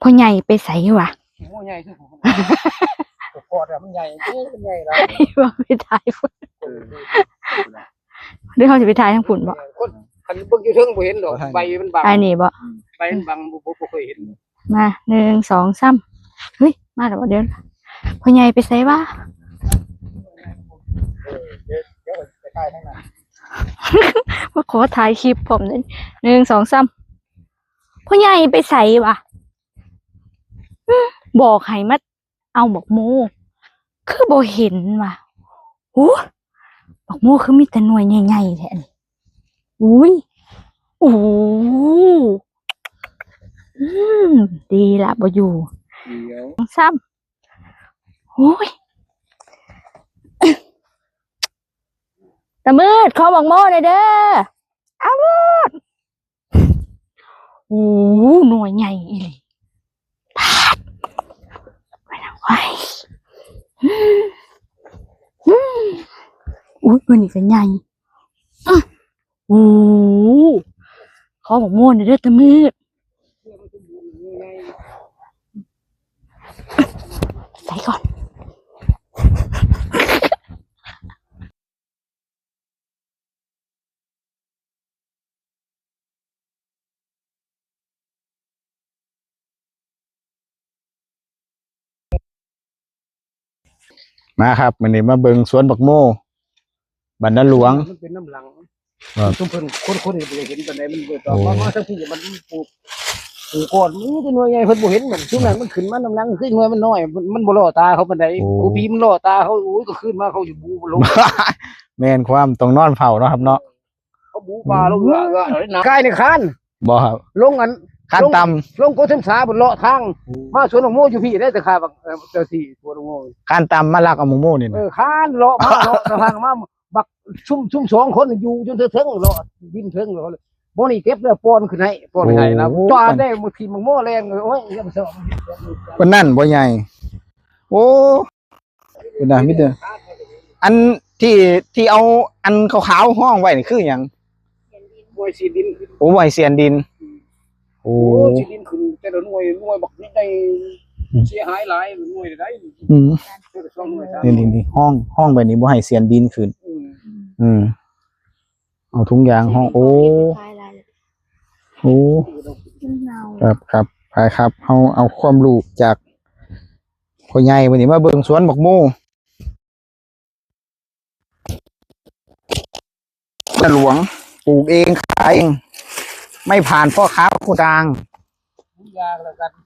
ພໍ່ໃຫຍ່ໄປໃສວະ? ໂອ້ ໃຫຍ່ຄື ກອດແລ້ວມັນໃຫຍ່ ເອີ ມັນໃຫຍ່ຫຼາຍ ວ່າໄປຖ່າຍພຸ້ນ ເອີ ເດີ ເຮົາຊິໄປຖ່າຍທາງພຸ້ນບໍ? ຄົນ ຄັນເບິ່ງຢູ່ເທິງບໍ່ເຫັນດອກ ໃບມັນບັງ ອັນນີ້ບໍ? ໃບມັນບັງ ບໍ່ ບໍ່ ບໍ່ຄ່ອຍເຫັນ. ມາ ໜຶ່ງ ສອງ ສາມ ເຮີ້ຍ ມາແລ້ວບໍ? ດຽວ ພໍ່ໃຫຍ່ໄປໃສວະ? ເອີ ດຽວ ດຽວໄປຖ່າຍທາງນັ້ນ ມາຂໍຖ່າຍຄລິບພ້ອມເດ້. ໜຶ່ງ ສອງ ສາມ ພໍ່ໃຫຍ່ໄປໃສວະ? ບອກໃຫ້ມາເອົາບັກໂມ ຄືບໍ່ເຫັນວະ? ໂອ້ ບັກໂມຄືມີແຕ່ໜ່ວຍໃຫຍ່ໆແທ້ນີ້. ອຸ້ຍ ໂອ້ ອືມ ດີລະບໍ່ຢູ່ ດຽວ ສາມ ໂອ້ຍ ຕາມືດ ຂໍບັກໂມແດ່ເດີ ເອົາໂລດ. ໂອ້ ໜ່ວຍໃຫຍ່ອີ່ຫຼີ ປາດ ໄປນຳໄວ້. ອືມ ອືມ ອຸ້ຍ ໜ່ວຍນີ້ກໍໃຫຍ່. ອືມ ໂອ້ ຂໍບັກໂມແດ່ເດີຕາມືດ ໃສ່ກ່ອນ. ມາຄັບ ມື້ນີ້ມາເບິ່ງສວນບັກໂມ ບັນນາຫຼວງ ມັນເປັນນ້ຳຫຼັງ ເອີ ຊຸມເພິ່ນ ຄົນ ຄົນນີ້ບໍ່ໄດ້ເຫັນປານໃດ ມັນບໍ່ຕອບ ໂອ້ ມາ ມາທາງພີ້ ມັນປູກ ປູກກ່ອນ ມີແຕ່ໜ່ວຍໃຫຍ່ ເພິ່ນບໍ່ເຫັນ ມັນຊຸມນັ້ນມັນຂຶ້ນມານ້ຳຫຼັງ ຄືໜ່ວຍມັນນ້ອຍ ມັນ ມັນບໍ່ຫຼໍ່ຕາເຮົາປານໃດ ໂອ້ ຄູປີມັນຫຼໍ່ຕາເຮົາ ໂອ້ຍ ກາງຄືນມາເຂົາຊິບູບໍ່ລົງ ແມ່ນຄວາມ ຕ້ອງນອນເຝົ້າເນາະຄັບເນາະ ເຂົາບູປາລົງ ອືມ ເອືອ ເອືອ ກາຍໃນຄານ ບໍ່ຄັບ ລົງອັນ ຄານຕ່ຳ ລົງ ລົງກົດເທັມສາ ເພິ່ນເລາະທາງ ໂອ້ ມາສວນບັກໂມຢູ່ພີ້ເດ້ ແຕ່ຂ້າບັກ ເອີ ເຈົ້າທີ່ສວນບັກໂມ ຄານຕ່ຳມາລັກເອົາບັກໂມນີ້ນະ ເອີ ຄານເລາະມາ ເລາະທາງມາ ບັກຊຸມ ຊຸມສອງຄົນຢູ່ຈົນເທິງ ເລາະດິນເທິງ ບໍ່ນີ້ເກັບແລ້ວປ່ອນຂຶ້ນໃຫ້ ປ່ອນໃຫ້ລາວ ໂອ້ ຈອດໄດ້ ບາງທີບັກໂມແລ່ນ ໂອ້ຍ ຢ່າໄປຊອກ ປານນັ້ນບໍ່ໃຫຍ່ ໂອ້ ເພິ່ນນະ ມີແຕ່ ອັນທີ່ ທີ່ເອົາອັນຂາວໆຮອງໄວ້ນີ້ຄືຫຍັງ? ໂອ້ຍ ສຽນດິນ ໂອ້ ໄວ້ສຽນດິນ ໂອ້ ໂອ້ ສຽນດິນຂຶ້ນແຕ່ລະໜ່ວຍ ໜ່ວຍບັກໃຫຍ່ ອືມ ເສຍຫາຍຫຼາຍ ໜ່ວຍໃດ ອືມ ແຕ່ລະສອງໜ່ວຍ ນີ້ໆ ຮອງ ຮອງໄວ້ນີ້ບໍ່ໃຫ້ສຽນດິນຂຶ້ນ ອືມ ອືມ ເອົາຖົງຢາງຮອງ ໂອ້ ໂອ້ ມັນເນົ່າ ຄັບ ຄັບ ໄປຄັບ ເຮົາເອົາຄວາມຮູ້ຈາກພໍ່ໃຫຍ່ມື້ນີ້ມາເບິ່ງສວນບັກໂມ ນາຫຼວງ ປູກເອງ ຂາຍເອງ ໄມ່ຜ່ານພໍ່ຄ້າຄົນກາງ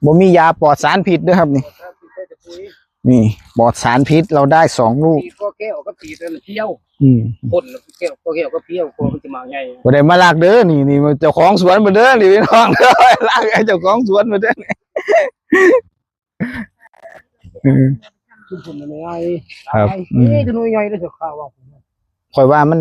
ບໍ່ມີຢາປອດສານພິດເດີຄັບນີ້ ນີ້ ປອດສານພິດ ເຮົາໄດ້ສອງລູກ ຕີກໍແກ້ວກັບຕີເພຽວ ອືມ ຄົນແກ້ວກໍແກ້ວກັບເພຽວ ກໍມັນຊິມາກໃຫຍ່ ບໍ່ໄດ້ມາລັກເດີ ນີ້ ນີ້ເຈົ້າຂອງສວນເພິ່ນເດີ ນີ້ພີ່ນ້ອງເດີ ລັກໃຫ້ເຈົ້າຂອງສວນເພິ່ນເດີ ເອີ ຊຸມພຸ້ນມັນໃຫຍ່ ຄັບ ອືມ ເອີ ໜ່ວຍໃຫຍ່ເດ້ ຂ້ອຍວ່າມັນ